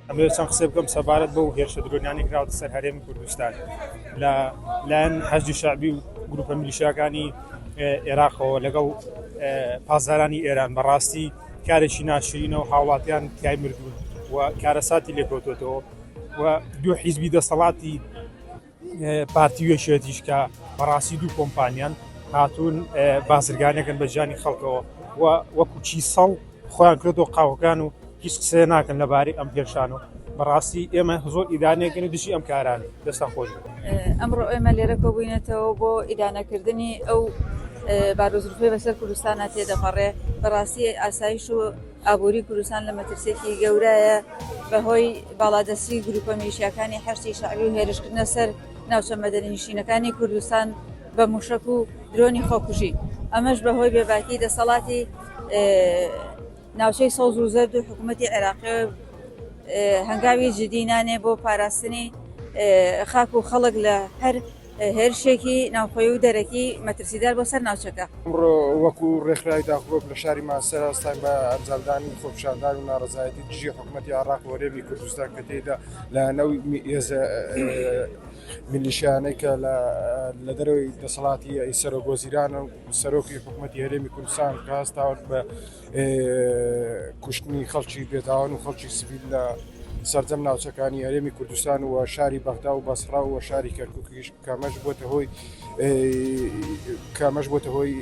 ئەمەوێت چەند قسە بکەم سەبارەت بەو هێرشە درۆنیانەی کراوەتە سەر هەرێمی کوردستان لە لایەن حەشدی شەعبی و گروپە میلیشیاکانی عێراقەوە لەگەڵ پاسدارانی ئێران. بەڕاستی کارێکی ناشرینە و هاوڵاتیان تیای مردوون و کارەساتی لێکەوتۆتەوە و دوو حیزبی دەسەڵاتی پارتی و یەکێتیش کە بەڕاستی دوو کۆمپانیان هاتوون بازرگانەکەن بە ژیانی خەڵکەوە و وەکو چیسەڵ خۆیان کردەوە قاوەکان و هیچ قسەیە ناکەن لەبارەی ئەم هێرشان و بەڕاستی ئێمە زۆر ئیدانەکەن و دژی ئەم کاران دەستان خۆش بێت. ئەمڕۆ ئێمە لێرە کۆبووینەتەوە بۆ ئیدانەکردنی ئەو بارودۆخەی بەسەر کوردستانە تێدەپەڕێ. بەڕاستی ئاسایش و ئابووری کوردستان لە مەترسییەکی گەورەیە بەهۆی باڵادەستی گروپە میلیشیاکانی حەشدی شەعبی و هێرشکردنە سەر ناوچە مەدەنینشینەکانی کوردستان بە موشەک و درۆنی خۆکوژی، ئەمەش بەهۆی بێباکی دەسەڵاتی ناوچەی سەوز و زەرد و حکوومەتی عێراقی هەنگاوی جدی نانێ بۆ پاراستنی خاک و خەڵک لە هەر هێرشێکی ناوخۆیی و دەرەکی مەترسیدار بۆ سەر ناوچەکە. ئەمڕۆ وەکو ڕێکخراوی داخرۆک لە شاری مانچستەر هەستاین بە ئەنجامدانی خۆپیشاندان و ناڕەزایەتی دژی حکومەتی عێراق و هەرێمی کوردستان کە تێیدا لایەنە و هێزە میلیشیانەی کە لە دەرەوەی دەسەڵاتی سەرۆک وەزیران و سەرۆکی حکومەتی هەرێمی کوردستان کە هەستاون بە کوشتنی خەڵکی بێتاوان و خەڵکی سڤیل لە سەرجەم ناوچەکانی هەرێمی کوردستان و شاری بەغدا و بەسڕا و شاری کەرکووکیش کامەش بۆتە هۆی کامەش بۆتە هۆی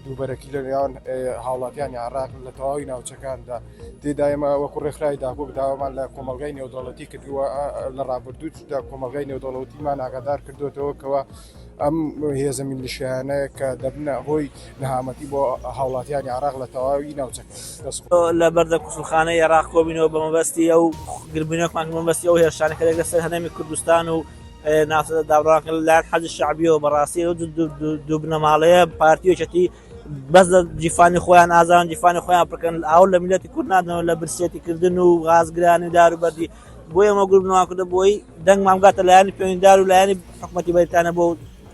دووبەرەکی لە نێوان هاوڵاتیانی عراق لە تەواوی ناوچەکاندا تێدا ئێمە وەکو ڕێکخراوی داکۆک داوامان لە کۆمەلگای نێودەوڵەتی کردووە لە ڕابردوودا کۆمەلگای نێودەوڵەتیمان ئاگادار کردوێتەوە کەەوە ئەم هێزە میلیشیانە کە دەبنە هۆی نەهامەتی بۆ هاوڵاتیانی عراق لە تەواوی ناوچەکە. لە بەردە کونسوڵخانەی عێراق کۆبینەوە بە مەبەستی ئەو گربوونەکمان مەبەستی ئەو هێرشانە کە لەسەر سەر هەرێمی کوردستان و ناوچە دابڕاکە لەلایەن حەشدی شەعبیەوە بەڕاستی ئەو دوو بنەماڵەیە پارتی و یەکێتی بەس لە جیفانی خۆیان ئازان جیفانی خۆیان پڕکەن ئاو لە میلەتی کورد نادەنەوە لە برسێتی کردن و غازگرانی و دار و بەردی بۆ ئێمە گروپمان کردە بۆی دەنگمان بگاتە لایەنی پەیوەندیدار و لایەنی حکومەتی بەریتانیا بۆ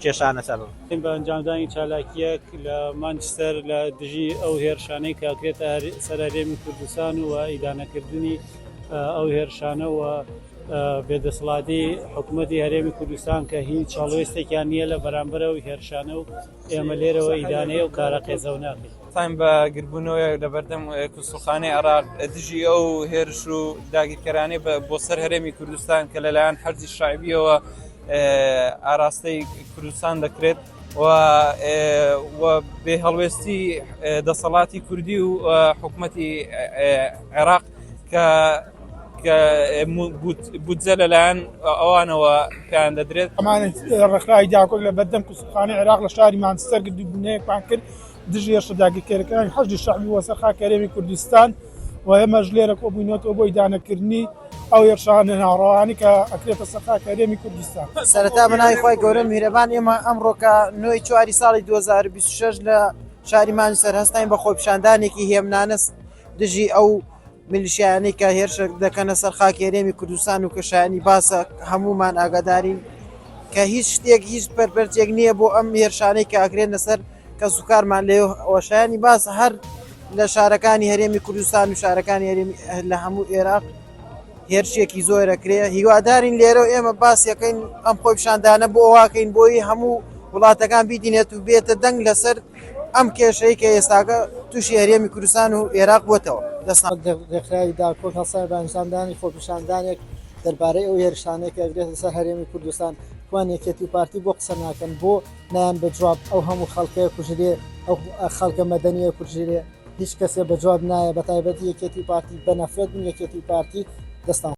کێشانە سەر. بە ئەنجامدانی چالاکییەک لە مانچستەر لە دژی ئەو هێرشانەی کە ئەکرێتە سەر هەرێمی کوردستان و ئیدانەکردنی ئەو هێرشانە و بێدەسەڵاتی حکوومەتی هەرێمی کوردستان کە هیچ هەڵوێستێکیان نییە لە بەرامبەر ئەو هێرشانە و ئێمە لێرەوە ئیدانەی ئەو کارە قێزەونە ئەکەین. هەستاین بە گردبوونەوەیەک لە بەردەم کونسوڵخانەی عێراق دژی ئەو هێرش و داگیرکەرانەی بۆ سەر هەرێمی کوردستان کە لەلایەن حەشدی شەعبیەوە ئاراستەی کوردستان دەکرێت و بێ هەڵوێستی دەسەڵاتی کوردی و حکوومەتی عێراق کە کە بودجە لەلایەن ئەوانەوە پێیان دەدرێت. ئەمانە ڕێکخراوی داکۆک لە بەردەم کونسوڵخانەی عێراق لە شاری مانچستەر گردبوونەیەکمان کرد دژی هێرشە داگیرکەرەکانی حەشدی شەعبی بۆ سەر خاکی هەرێمی کوردستان و ئێمەش لێرە کۆبووینەتەوە بۆ ئیدانەکردنی ئەو هێرشانە ناڕەوانەی کە ئەکرێتە سەر خاکی هەرێمی کوردستان. سەرەتا بە ناوی خوای گەورە میهرەبان ئێمە ئەمڕۆکە نۆی چواری ساڵی 2026 لە شاری مانچستەر هەستاین بە خۆپیشاندانێکی هێمنانە دژی ئەو میلیشیایانەی کە هێرش دەکەنە سەر خاکی هەرێمی کوردستان و کە شایانی باسە هەمومان ئاگادارین کە هیچ شتێک هیچ پەرپەرچێک نییە بۆ ئەم هێرشانەی کە ئەکرێنە سەر کەسوکارمان لێ وەشایانی باس هەر لە شارەکانی هەرێمی کوردستان و شارەکانی هەرێمی لە هەموو عێراق هێرشێکی زۆرەکرێ هیوادارین لێرە و ئێمە باسیەکەین ئەم خۆپیشاندانە بۆ واکەین بۆی هەموو وڵاتەکان بیدینێت و بێتە دەنگ لەسەر ئەم کێشەی کە ئێستاکە تووشی هەرێمی کوردستان و ئێراق بووەتەوە. دەستان. ڕێکخراوی داکۆک هەڵسایە بە ئەنجامدانی خۆپیشاندانێک دەربارەی ئەو هێرشانەی کە ئەکرێتە سەر هەرێمی کوردستان، کوان یەکێتی و پارتی بۆ قسە ناکەن، بۆ نایەن بە جواب ئەو هەموو خەڵکە کوژرێ، ئەو خەڵکە مەدەنیە کوژرێ، هیچ کەسێ بە جواب نایە، بەتایبەتی یەکێتی و پارتی، بە نەفرەت بن یەکێتی و پارتی، دەستان.